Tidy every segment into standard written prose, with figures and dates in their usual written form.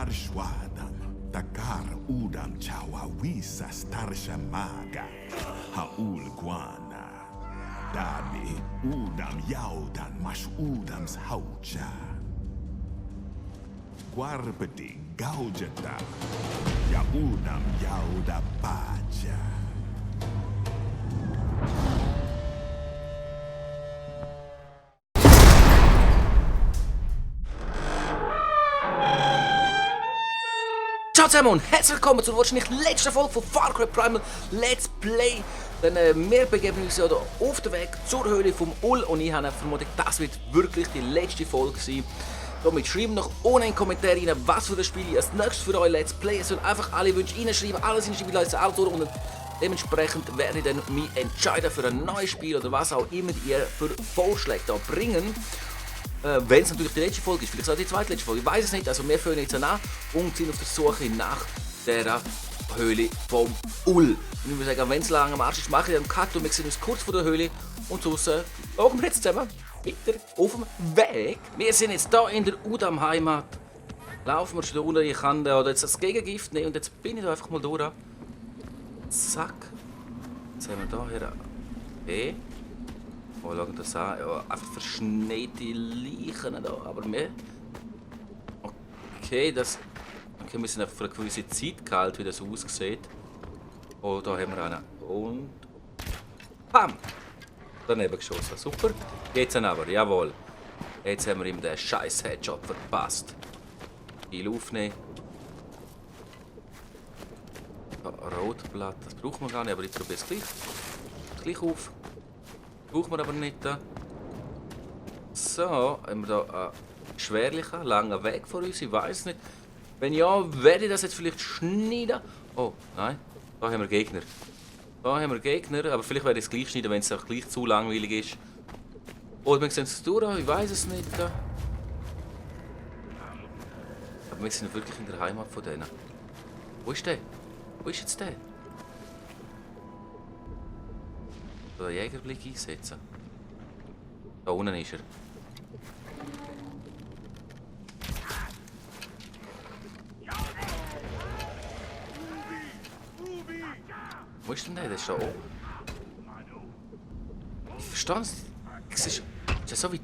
Tarshwadam, Takar Udam Chawawisa Starsha Maga, Haul Guana, Dabi Udam Yaudan Mash Udams Haucha, Guarbedi Gaujata, Yaudam Yauda Baja. Ciao zusammen und herzlich willkommen zur wahrscheinlich letzten Folge von Far Cry Primal Let's Play. Denn wir begeben uns ja auf den Weg zur Höhle vom Ul und ich habe vermutet, das wird wirklich die letzte Folge sein. Damit schreibt noch ohne einen Kommentar rein, was für das Spiel ich als nächstes für euch Let's Play. Ihr sollt einfach alle Wünsche reinschreiben, alles reinschreiben, ich lese alles durch und dementsprechend werde ich dann mich entscheiden für ein neues Spiel oder was auch immer ihr für Vorschläge da bringen. Wenn es natürlich die letzte Folge ist, vielleicht auch die zweitletzte Folge, ich weiß es nicht. Also wir fangen jetzt an und sind auf der Suche nach der Höhle vom Ul. Und ich würde sagen, wenn es lang am Arsch ist, mache ich einen Cut und wir sehen uns kurz vor der Höhle und sonst schauen wir jetzt zusammen weiter auf dem Weg. Wir sind jetzt hier in der Udam-Heimat. Laufen wir schon da unter die Kante oder jetzt das Gegengift nehmen und jetzt bin ich da einfach mal durch. Zack. Jetzt haben wir hier her. Okay. Oh, schau das an. Ja, einfach verschneite Leichen da. Aber mehr. Okay, das. Okay, wir sind einfach für eine gewisse Zeit gehalten, wie das aussieht. Oh, da haben wir einen. Und. Pam! Daneben geschossen. Super. Jetzt aber, jawohl. Jetzt haben wir ihm den scheiß Headshot verpasst. Viel aufnehmen. Rotblatt, das braucht man gar nicht, aber ich probiere es gleich. Gleich auf. Brauchen wir aber nicht. So, haben wir da einen schwerlichen, langen Weg vor uns? Ich weiß nicht. Wenn ja, werde ich das jetzt vielleicht schneiden. Oh, nein. Da haben wir Gegner. Da haben wir Gegner, aber vielleicht werde ich es gleich schneiden, wenn es auch gleich zu langweilig ist. Oder wir sehen es durch, ich weiß es nicht. Aber wir sind wirklich in der Heimat von denen. Wo ist der? Wo ist jetzt der? Den Jägerblick einsetzen. Da unten ist er. Wo ist denn der? Der ist da oben. Ich verstehe es. Ist das so wie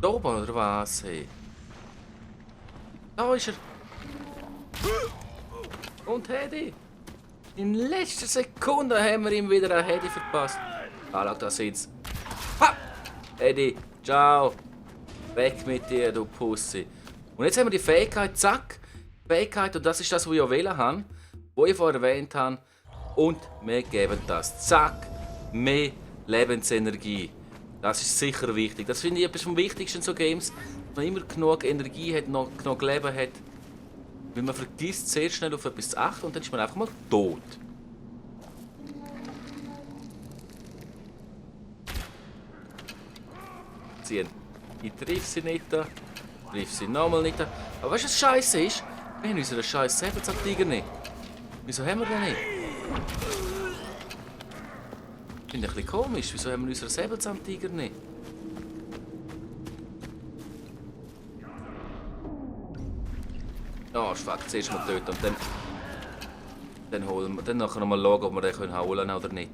da oben oder was? Hey. Da ist er. Und Hedi. In letzter Sekunde haben wir ihm wieder ein Hedi verpasst. Ah, schau, da sind's. Ha! Hedi, ciao. Weg mit dir, du Pussy. Und jetzt haben wir die Fähigkeit, zack. Fähigkeit, und das ist das, was ich auch wählen habe, was ich vorher erwähnt habe. Und wir geben das. Zack. Mehr Lebensenergie. Das ist sicher wichtig. Das finde ich etwas vom Wichtigsten in so Games. Dass man immer genug Energie hat, noch genug Leben hat. Weil man vergisst sehr schnell auf etwas zu achten und dann ist man einfach mal tot. Ziehen. Ich treffe sie nicht. Treffe sie nochmal nicht. Aber weißt du, was scheiße ist? Wir haben unseren scheiß Säbelzahntiger nicht. Wieso haben wir den nicht? Finde ich ein bisschen komisch. Wieso haben wir unseren Säbelzahntiger nicht? Ja, fuck, zuerst mal töten und dann holen wir. Dann nachher noch mal schauen, ob wir den holen können oder nicht.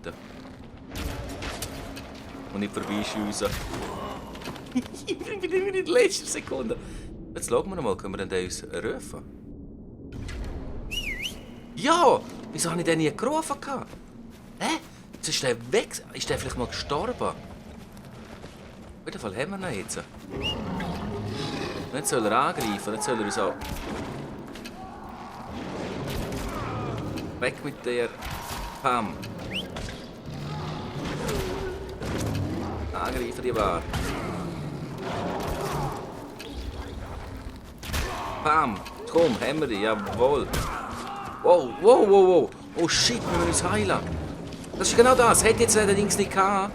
Und nicht vorbeischiessen. Ich bin immer in der letzten Sekunde. Jetzt schauen wir noch mal, können wir den uns rufen? Ja! Wieso habe ich den nie gerufen? Hä? Jetzt ist der weg. Ist der vielleicht mal gestorben? Auf jeden Fall haben wir ihn jetzt. Und jetzt soll er angreifen, jetzt soll er uns auch... Weg mit der... Pam. Angreifen die Bar. Pam. Komm, haben wir die, jawohl. Wow, wow, wow, wow. Oh shit, wir müssen uns heilen. Das ist genau das. Hätte jetzt den Dings nicht gehabt,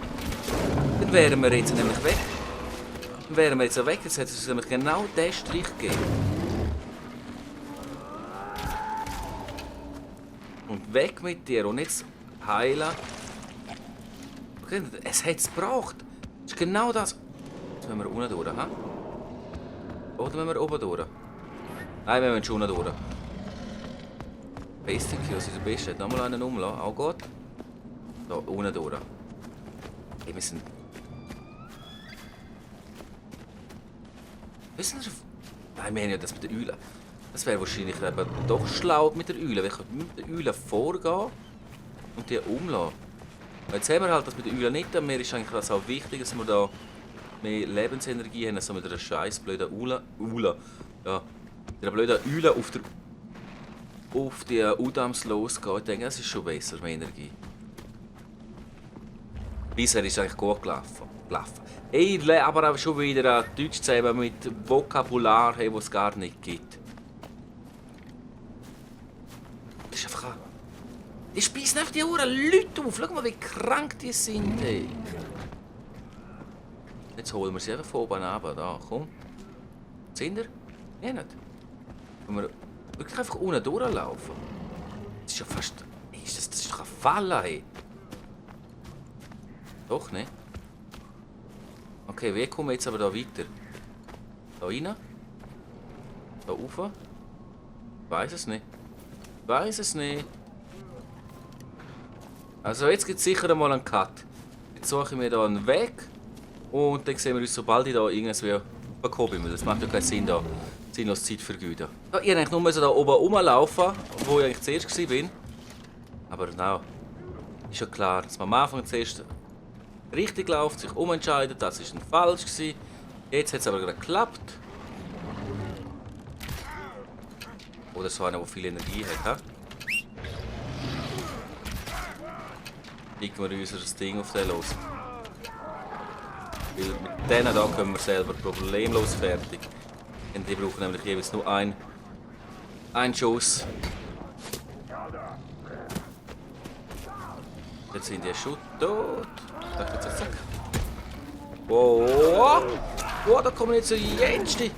dann wären wir jetzt nämlich weg. Dann wären wir jetzt weg. Jetzt hätte es nämlich genau diesen Strich gegeben. Und weg mit dir. Und jetzt heilen. Okay, es hat es gebraucht. Das ist genau das. Jetzt müssen wir unten durch. Ha? Oder müssen wir oben durch? Nein, wir müssen schon durch. Beste Kiosk, unser Beste. Hat nochmal einen umlassen. Auch gut. Da, unten durch. Hey, wir sind... Wissen wir... Nein, wir haben ja das mit der Eule. Das wäre wahrscheinlich eben doch schlau mit der Eule. Wir können mit der Eule vorgehen und die umlassen. Jetzt haben wir halt das mit der Eule nicht. Mir ist eigentlich das auch wichtig, dass wir da mehr Lebensenergie haben, als mit einer scheiß blöden Eule. Ja, mit einer blöden Eule auf die Udams losgehen. Ich denke, es ist schon besser, mehr Energie. Bisher ist es eigentlich gut gelaufen. Ich lerne aber auch schon wieder an Deutsch zusammen mit Vokabular, das es gar nicht gibt. Das ist einfach... Die speisen einfach die Uhren Leute auf. Schau mal, wie krank die sind. Ey. Jetzt holen wir sie einfach von oben runter. Da, komm. Sind ihr? Ja, nicht. Wenn wir wirklich einfach unten durchlaufen. Das ist ja fast... Das ist doch ein Fall, hey. Doch, ne? Okay, wie kommen wir jetzt aber da weiter? Da rein? Da rauf? Ich weiß es nicht. Ich weiß es nicht. Also jetzt gibt es sicher einmal einen Cut. Jetzt suche ich mir da einen Weg. Und dann sehen wir uns, sobald ich da irgendwie bekommen bin. Das macht ja keinen Sinn, da sinnlos Zeit vergeuden. Ja, ich musste eigentlich nur da oben rumlaufen, wo ich eigentlich zuerst war. Aber nein. Ist ja klar, dass man am Anfang zuerst richtig läuft, sich umentscheidet, das war falsch. Jetzt hat es aber gerade geklappt. Oder so einer, der viel Energie hat. Schicken wir unser Ding auf den los. Weil mit denen da können wir selber problemlos fertig. Und die brauchen nämlich jeweils nur einen Schuss. Jetzt sind die schon tot. Zack, zack, zack. Wow, wow, da kommen jetzt so Jenste.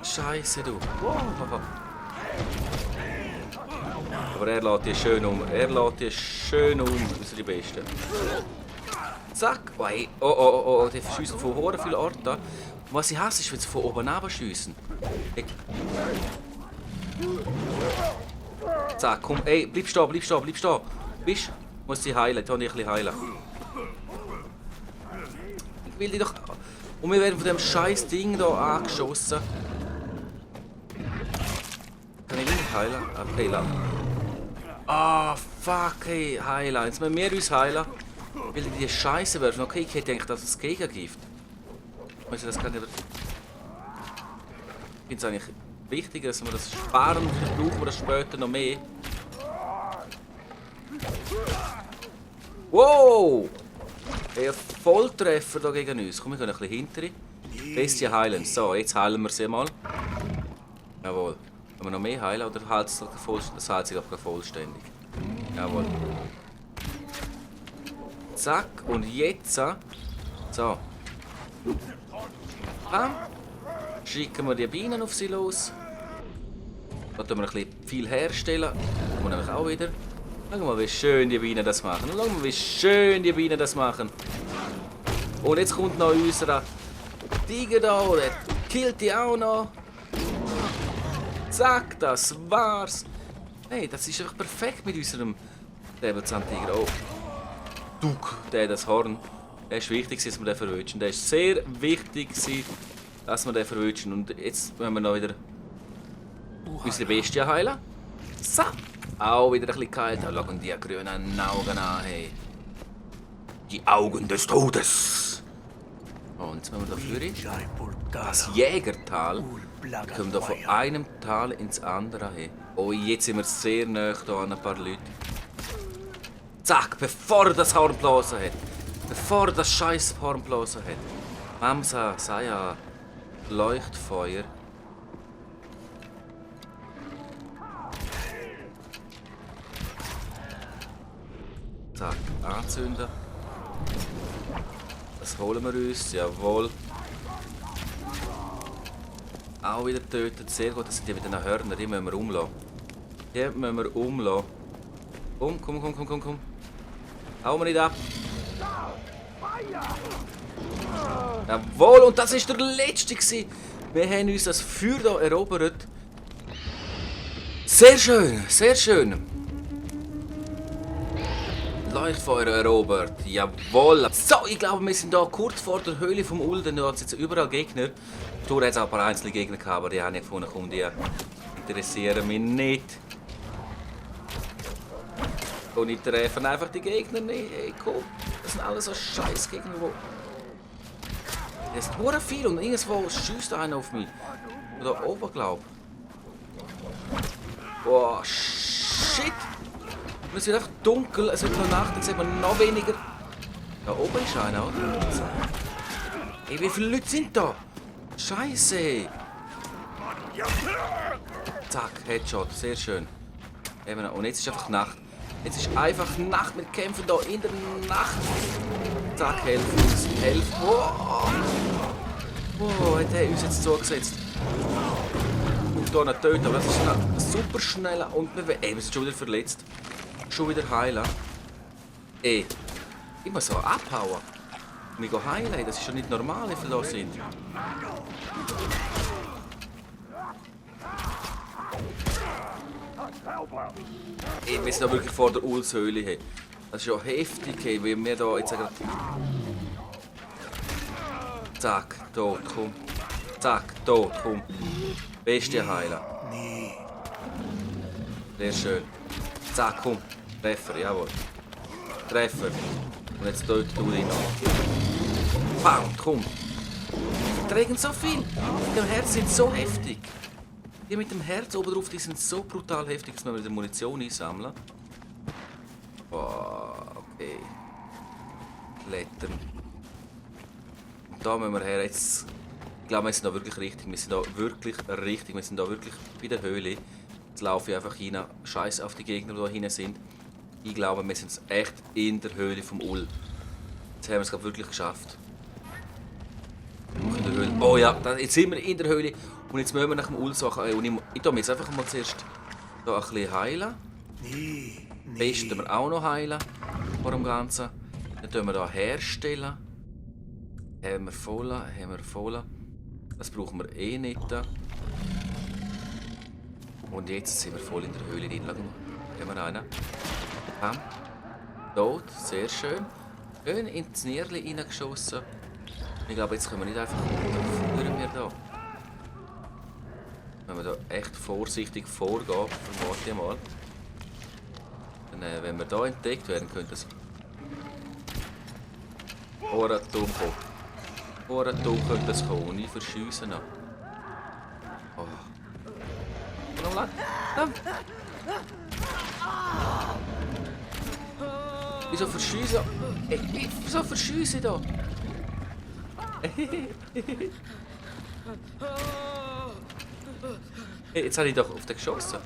Scheiße, du. Wow. Aber er lässt die schön um. Das sind die Besten. Zack. Oh, die schiessen von hohen vielen Orten an. Was ich hasse, ist, wenn sie von oben runter schiessen. Zack, komm, ey, bleib stehen. Bist du? Muss sie heilen, ich ein bisschen heilen. Ich will die doch... Und wir werden von dem scheiß Ding hier angeschossen. Kann ich nicht heilen? Okay, lang. Ah, fuck, hey, heilen. Jetzt müssen wir uns heilen. Weil die Scheiße werfen. Okay, ich hätte gedacht, das ist Gegengift. Also das kann ich... Ich finde es eigentlich wichtiger, dass wir das sparen. Vielleicht brauchen wir das später noch mehr. Wow! Ein Volltreffer hier gegen uns. Komm, wir können ein bisschen hinter. Bestie heilen. So, jetzt heilen wir sie mal. Jawohl. Können wir noch mehr heilen oder heilt es das heilt sich aber vollständig? Jawohl. Zack, und jetzt. So. Bam. Schicken wir die Bienen auf sie los. Da tun wir ein bisschen viel herstellen. Da wir nämlich auch wieder. Schau mal, wie schön die Bienen das machen. Und jetzt kommt noch unser Tiger da, der killt die auch noch. Zack, das war's. Hey, das ist einfach perfekt mit unserem Säbelzahntiger. Oh, Duck, das Horn. Der ist wichtig, dass wir den verwünschen. Der ist sehr wichtig, dass wir den verwünschen. Und jetzt müssen wir noch wieder unsere Bestie heilen. So. Auch wieder ein bisschen kalt. Schau die grünen Augen an. Hey. Die Augen des Todes. Und jetzt müssen wir da führen. Das Jägertal. Wir kommen hier von einem Tal ins andere. Hey. Oh, jetzt sind wir sehr nah an ein paar Leute. Zack, bevor er das Hornblasen hat. Bevor er das scheiß Hornblasen hat. Mamsa, Saya, Leuchtfeuer. Zack, anzünden. Das holen wir uns, jawohl. Auch wieder töten, sehr gut, das sind die mit den Hörnern, die müssen wir umlassen. Komm. Hau mir nicht ab. Jawohl, und das war der letzte. Wir haben uns das Feuer hier erobert. Sehr schön, sehr schön. Leuchtfeuer erobert, jawohl. So, ich glaube, wir sind hier kurz vor der Höhle vom Ul, denn da sitzen überall Gegner. Da hat es auch ein paar einzelne Gegner gehabt, aber die habe ich gefunden, komm, die interessieren mich nicht. Und ich treffe einfach die Gegner nicht. Hey, komm, das sind alles so scheiß Gegner, wo... Es ist nur viel und irgendwo schießt einer auf mich. Da oben, glaube ich. Boah, shit! Es wird einfach dunkel, es wird noch Nacht, dann sieht man noch weniger. Da oben ist einer, oder? Ey, wie viele Leute sind da? Scheiße! Zack, Headshot, sehr schön. Und jetzt ist einfach Nacht. Jetzt ist einfach Nacht, wir kämpfen da in der Nacht. Zack, helf uns, helf. Wow, hat er uns jetzt zugesetzt. Und hier noch töten, aber das ist ein super schneller und bewegt. Ey, wir sind schon wieder verletzt. Schon wieder heilen. Ey, ich muss so abhauen. Wir gehen heilen, das ist schon nicht normal, wie viele da sind. Ey, wir sind da wirklich vor der Ulshöhle. Hey. Das ist ja heftig, hey, wie wir da jetzt gerade... Zack, tot, komm. Zack, tot, komm. Beste heilen. Sehr schön. Zack, komm. Treffer, jawohl. Treffer. Und jetzt tötet du ihn noch. Bam, komm. Die verträgen so viel. Mit dem Herz sind so heftig. Die mit dem Herz oben drauf, die sind so brutal heftig, dass wir wieder Munition einsammeln. Boah, okay. Klettern. Und da müssen wir her. Jetzt, ich glaube, wir sind da wirklich richtig. Wir sind da wirklich richtig. Wir sind da wirklich bei der Höhle. Jetzt laufe ich einfach rein. Scheiß auf die Gegner, die da hinten sind. Ich glaube, wir sind echt in der Höhle vom Ul. Jetzt haben wir es gerade wirklich geschafft. In der Höhle. Oh ja, jetzt sind wir in der Höhle. Und jetzt müssen wir nach dem Ul suchen. Und ich tue mich jetzt einfach mal zuerst da ein bisschen heilen. Best tun wir auch noch heilen vor dem Ganzen. Dann tun wir hier herstellen. Haben wir voll. Das brauchen wir eh nicht. Und jetzt sind wir voll in der Höhle drin. Schau mal. Gehen wir rein. Bam. Tot. Sehr schön. Schön ins Nierli reingeschossen. Ich glaube, jetzt können wir nicht einfach führen wir da. Wenn wir da echt vorsichtig vorgehen, vermute ich mal. Dann, wenn wir da entdeckt werden, könnte es dumm kommen. Dumm könnte es kommen und ich verschiessen noch. Oh. Noch lang. Wieso verschiessen? Wieso verschiessen ich da? Hey, jetzt habe ich doch auf den geschossen.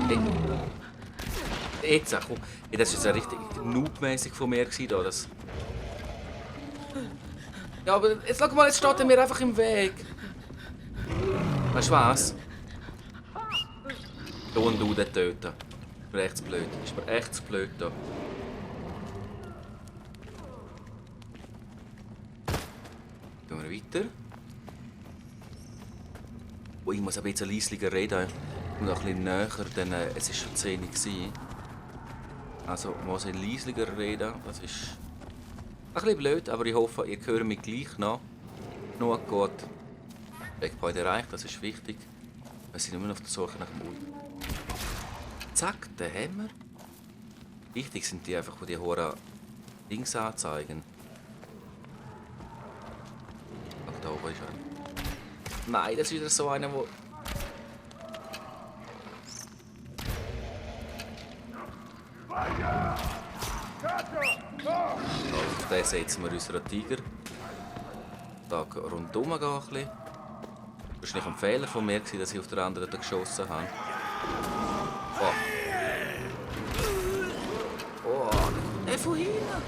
Hey. Jetzt, komm. Hey, das war jetzt richtig noobmäßig von mir. Das. Ja, aber jetzt schau mal, jetzt steht er mir einfach im Weg. Weißt du was? Du den töten. Ist mir echt zu blöd. Ist mir echt zu blöd da. Gehen wir weiter. Oh, ich muss ein bisschen leislicher reden. Und noch ein bisschen näher, denn es war schon 10 Uhr. Also muss ich leislicher reden. Das ist ein bisschen blöd, aber ich hoffe, ihr hört mich gleich noch. Nur gut. Checkpoint erreicht, das ist wichtig. Wir sind immer noch auf der Suche nach dem Ul. Zack, den haben wir. Wichtig sind die einfach, die die hohen Dings anzeigen. Ach, da oben ist einer. Nein, das ist wieder so einer, wo... Auf den setzen wir unseren Tiger. Da rundherum gehen ein bisschen. Das war nicht ein Fehler von mir, dass ich auf der anderen geschossen habe. Oh, der von hinten.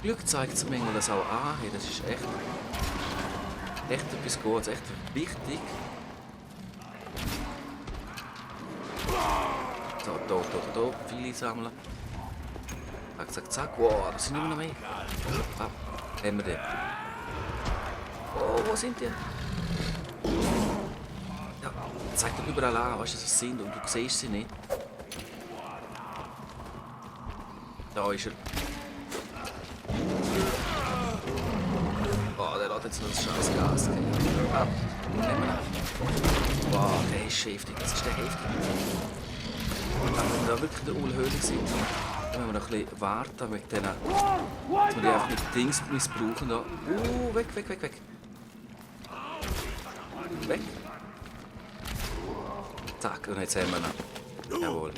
Glück zeigt es mir das auch an. Hey, das ist echt etwas Gutes, echt wichtig. So, hier, viele sammeln. Zack. Wow, das sind immer noch mehr. Ah, haben wir den. Oh, wo sind die? Ja, zeigt doch überall an, weißt du, was sie sind und du siehst sie nicht. Da ist er. Oh, der lässt jetzt noch das scheiß Gas. Ah, nehmen wir auf. Wow, der ist heftig. Das ist der heftig. Aber wenn wir da wirklich in der Ulhöhle sind, dann müssen wir noch ein bisschen warten mit denen, dass wir die einfach mit Dings missbrauchen. Da. Weg, weg, weg, weg. Weg. Zack, und jetzt haben wir ihn. Jawohl.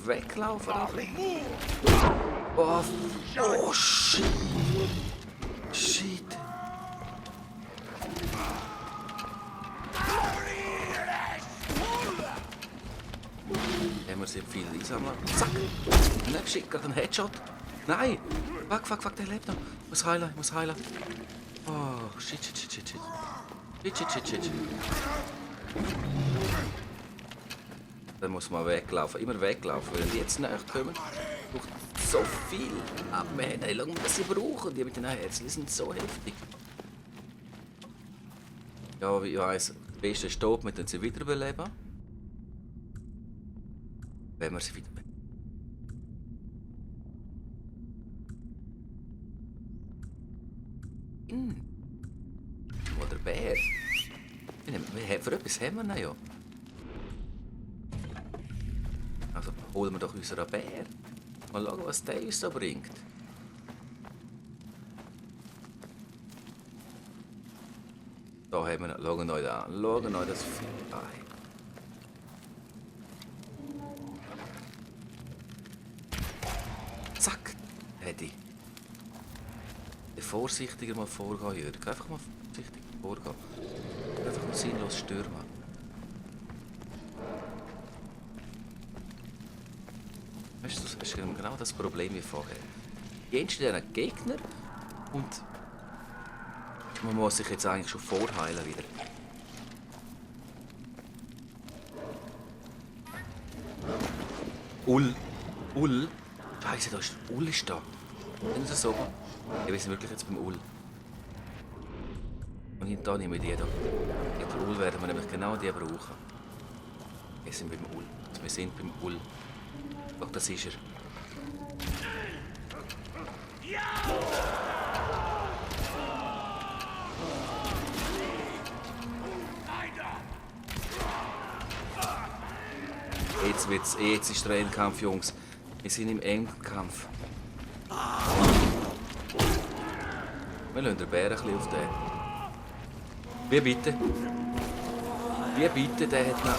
Weglaufen da. Oh, oh shit. Shit. Haben wir sie viel einsammeln. Zack. Und dann geschickt gerade einen Headshot. Nein. Fuck, fuck, fuck, der lebt noch. Muss heilen, muss heilen. Oh, shit, shit, shit, shit, shit. Shit, shit, shit, shit. Dann muss man weglaufen, immer weglaufen. Wenn die jetzt näher kommen, braucht so viel Abwehr. Hey, schau mal, was sie brauchen, die mit den Herzen. Die sind so heftig. Ja, ich weiss, das Beste ist tot, wir können sie wiederbeleben. Wenn wir sie wieder... Oder Bär. Für etwas haben wir ihn ja. Also holen wir doch unseren Bär. Mal schauen, was der uns so bringt. Da haben wir ihn. Schauen euch das an. Schauen euch das Vieh an. Zack. Hätte ich. Vorsichtiger mal vorgehen, Jürg. Einfach mal vorsichtig vorgehen. Einfach mal sinnlos stürmen. Weißt du, das ist genau das Problem wie vorher. Gehst du diesen Gegner und man muss sich jetzt eigentlich schon vorheilen wieder. Ull. Scheiße, da ist Ull ist da. Sind Sie so? Wir sind wirklich jetzt beim Ull. Und hinter nehmen wir die da. Mit der Ull werden wir nämlich genau die brauchen. Wir sind beim Ull. Wir sind beim Ull. Doch, das ist er. Jetzt ist der Endkampf, Jungs. Wir sind im Endkampf. Wir lassen den Bär ein bisschen auf den. Wie bitte? Wie bitte, der hat noch...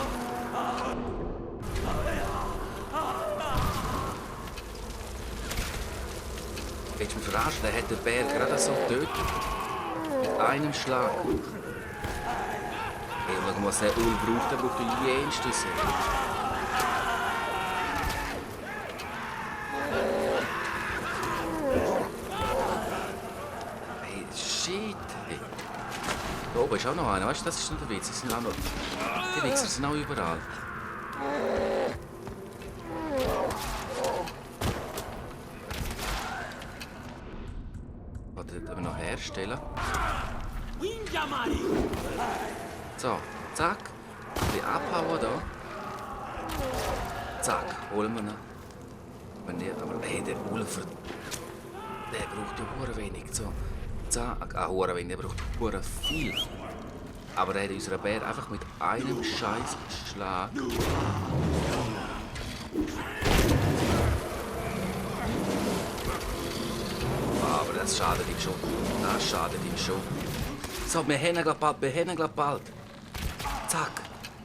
Willst du mich verarschen? Der hat den Bär gerade so getötet. Mit einem Schlag. Hey, schau mal, was der Ull braucht. Der braucht den jenstes. Hey, shit. Hey. Da oben ist auch noch einer. Weißt du, das ist noch der Witz. Die Wichser sind auch überall. Warte, noch herstellen. So, zack. Ein bisschen abhauen da. Zack, holen wir ihn. Aber hey, der Ulfer, der braucht ja hure wenig. So, zack, hure wenig, der braucht hure viel. Aber der hat unseren Bär einfach mit einem scheiß Schlag. Aber das schadet ihm schon. Das schadet ihm schon. So, wir haben ihn gleich bald. Zack.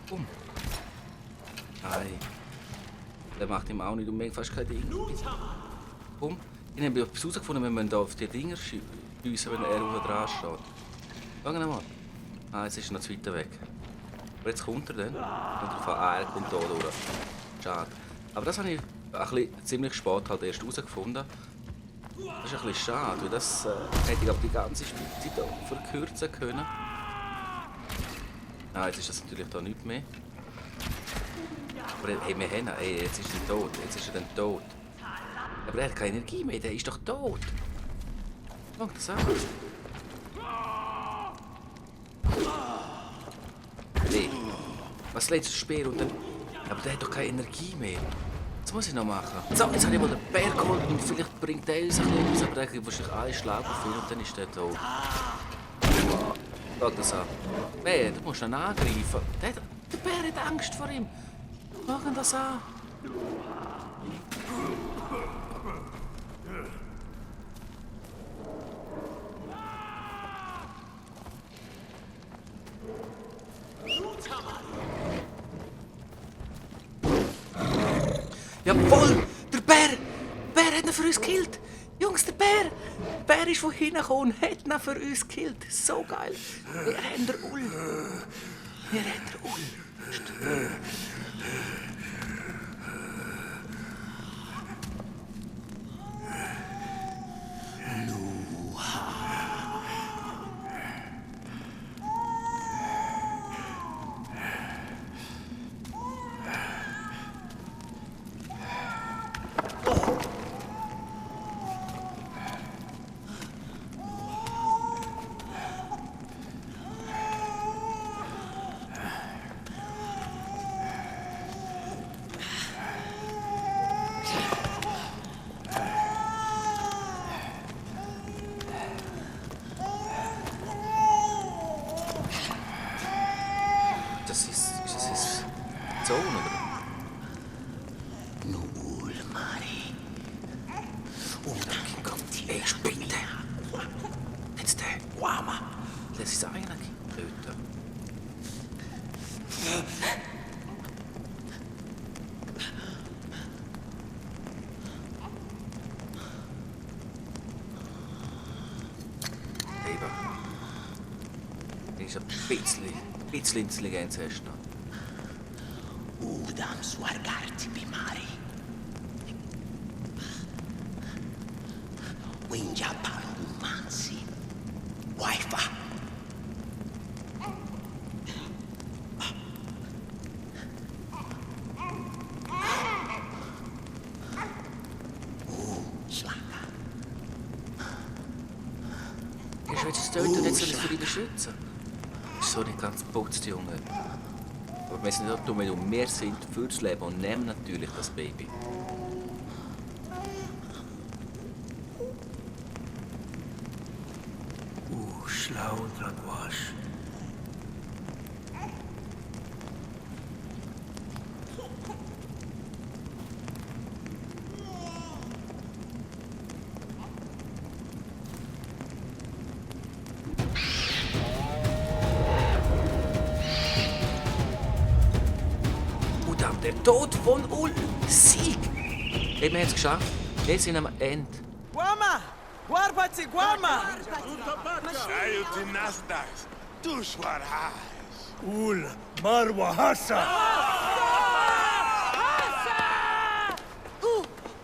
Bumm. Nein. Der macht ihm auch nicht und fast kein Ding. Bumm. Ich habe etwas herausgefunden, wir müssen hier auf die Dinger schiessen, wenn er unten dran steht. Schau mal. Ah, jetzt ist er noch zu weit weg. Aber jetzt kommt er dann. Und er kommt hier durch. Schade. Aber das habe ich ziemlich spät halt erst herausgefunden. Das ist ein bisschen schade, weil das hätte ich aber die ganze Spielzeit verkürzen können. Nein, jetzt ist das natürlich da nicht mehr. Aber hey, wir haben ihn. Hey, jetzt ist er tot. Jetzt ist er dann tot. Aber er hat keine Energie mehr. Der ist doch tot. Schau das an. Nee. Was letztes Speer und dann... Aber der hat doch keine Energie mehr. Was muss ich noch machen? So, jetzt habe ich mal den Bär geholt und vielleicht bringt der uns ein bisschen etwas, aber der gibt wahrscheinlich einen Schlag auf ihn und dann ist der tot. Schau das an. Bär, du musst ihn angreifen. Der Bär hat Angst vor ihm. Schau ihn das an. Jawohl! Der Bär! Der Bär hat ihn für uns gekillt! Jungs, der Bär! Der Bär ist von hinten gekommen und hat ihn für uns gekillt! So geil! Wir haben den Ull! Wir haben den Ull! Das ist Zone, oder? Nuul, Mari. Udam kommt die Spinde. Jetzt der. Wama. Lass es eigentlich töten. Eben. Ist ein bisschen Intelligenz hast du noch. Udam swargarti bimari. Winja parumansi. Waifa. Schlaga. Gehst du jetzt töten und jetzt soll ich für dich beschützen? Das ist so nicht ganz geputzt, Junge. Aber wir sind nicht dumm, wenn wir sind fürs Leben und nehmen natürlich das Baby. Schlau Dragwash. Udam, der Tod von Ull. Sieg! Hey, wir haben es geschafft. Wir sind am Ende. Guama! Guarbati, Guama! Sayo tinastas, tushwarhas. Ul Marwa Hassa!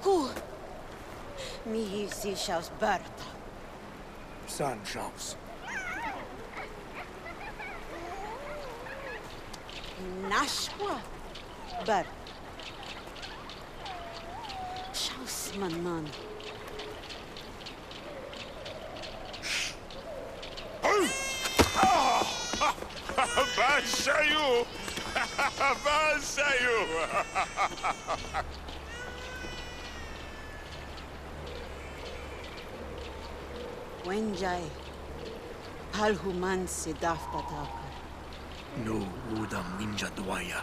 Who? Mi sichas Berta. Sanchaus. Nashwa Berta. Schaus, man. Basayu! Basayu! Wenjai. Palhuman Sidaf Pataka. No Udam Ninja Dwaya.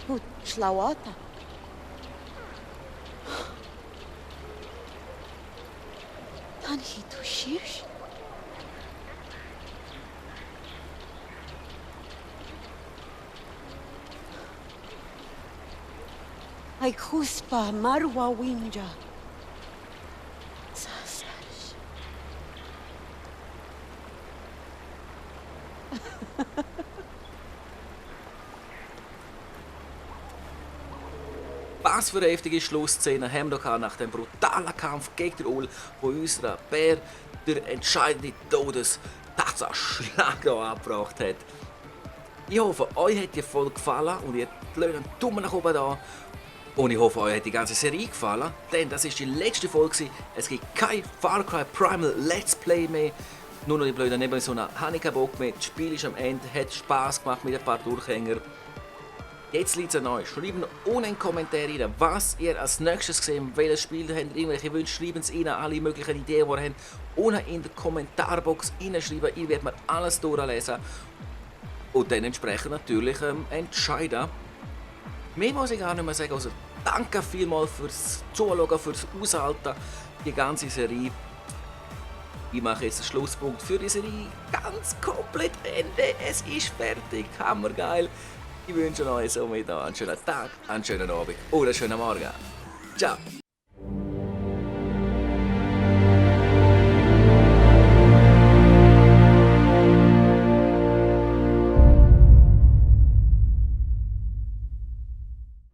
Who? Schlawata. Dann he tu shish. Ay khuspa Marwa Winja. Sasash. Was für eine heftige Schlussszene haben wir hier nach dem brutalen Kampf gegen den Ull, wo unser Bär der entscheidende Todestag Schlag hier angebracht hat. Ich hoffe, euch hat die Folge gefallen und ihr lasst einen Daumen nach oben da. Und ich hoffe, euch hat die ganze Serie gefallen, denn das ist die letzte Folge. Es gibt kein Far Cry Primal Let's Play mehr. Nur noch die blöden Nebenmissionen habe ich keinen Bock mehr. Das Spiel ist am Ende, hat Spass gemacht mit ein paar Durchhängern. Jetzt liegt es an euch. Schreibt mir ohne einen Kommentar rein, was ihr als nächstes gesehen habt, welches Spiel ihr habt, irgendwelche Wünsche, schreibt es rein, alle möglichen Ideen, die ihr habt, ohne in der Kommentarbox reinschreiben. Ich werde mir alles durchlesen und dann entsprechend natürlich entscheiden. Mehr muss ich gar nicht mehr sagen, also danke vielmals fürs Zuschauen, fürs Aushalten, die ganze Serie. Ich mache jetzt den Schlusspunkt für die Serie ganz komplett Ende. Es ist fertig, hammergeil. Ich wünsche euch somit einen schönen Tag, einen schönen Abend oder einen schönen Morgen. Ciao!